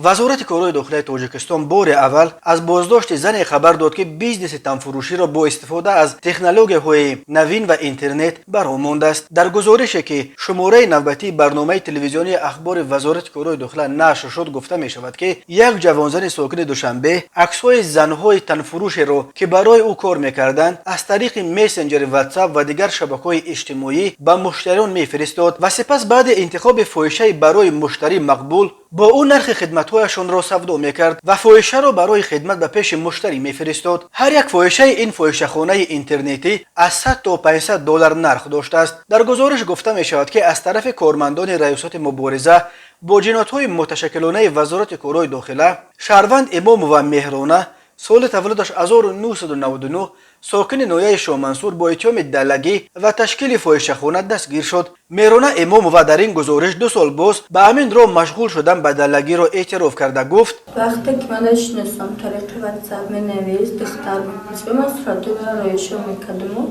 Вазорати корҳои дохилаи Тоҷикистон бори аввал аз боздошти зане хабар дод, ки бизнеси танфурӯширо бо истифода аз технологияҳои навин ва интернет ба роҳ мондааст. Дар гузорише, ки шумораи навбатии барномаи телевизионии ахбори Вазорати корҳои дохила нашр шуд, гуфта мешавад, ки як ҷавонзани сокини Душанбе аксҳои занҳои танфурӯшеро, ки барои ӯ кор мекарданд, аз тариқи мессенҷери Ватсап ва дигар шабакаҳои иҷтимоӣ ба муштариён мефиристод ва сипас баъди интихоби фоҳишаи барои муштарӣ мақбул бо ӯ нархи хидматҳояшонро савдо мекард ва фоҳишаро барои хидмат ба пеши муштарӣ мефиристод. Ҳар як фоҳишаи ин фоҳишахонаи интернетӣ аз 100 то 500 доллар нарх доштааст. Дар гузориш гуфта мешавад, ки аз тарафи кормандони Раёсати мубориза бо ҷиноятҳои муташаккилонаи Вазорати корҳои дохила шаҳрванд Имомова Меҳрона, соли таваллудаш 1999, сокини ноҳияи Шомансур, бо иттиҳоми даллагӣ ва ташкили фоҳишахона дастгир шуд. Меҳрона Имомова дар ин гузориш 2 сол боз ба ҳамин роҳ машғул шудан ба даллагиро эътироф карда гуфт: Вақте ки ман шиносам, тариқи Ватсап менавист, духтар ман суратҳои роишо мекардаму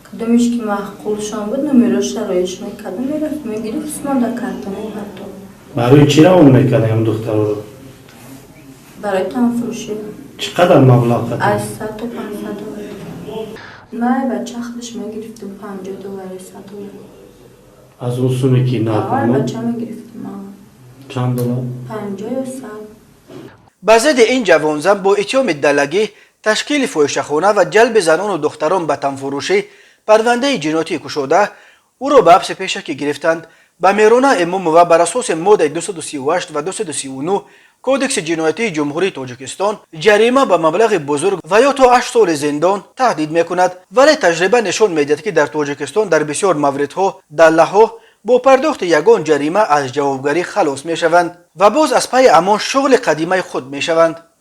кадомиш ки маъқулшон буд, номероша роиш мекардам, мерафт, мегирифт, ман дар карта мепартофт. Барои чӣ равон мекардем духтарро? Барои танфурӯшӣ. Чӣ қадар маблағ? Аз 100 то 500 доллар. Ман бача худаш мегирифтам 50 доллар, 100 доллар. Аз он суме ки нарх бача мегирифтам. Чанд доллар? 50 ё 100. Ба зидди ин ҷавонзан бо иттиҳоми даллагӣ, ташкили фоҳишахона ва ҷалби занону духтарон ба танфурӯшӣ парвандаи ҷиноятӣ кушода, ӯро ба ҳабси пешакӣ гирифтанд. Ба Меҳрона Имомова бар асоси моддаи 238 ва 239 Кодекси ҷиноятии Ҷумҳурии Тоҷикистон ҷарима ба маблағи бузург ва ё то 8 соли зиндон таҳдид мекунад. Вале таҷриба нишон медиҳад, ки дар Тоҷикистон дар бисёр мавридҳо даллаҳо бо пардохти ягон ҷарима аз ҷавобгарӣ халос мешаванд ва боз аз пайи ҳамон шуғли қадимаи худ мешаванд.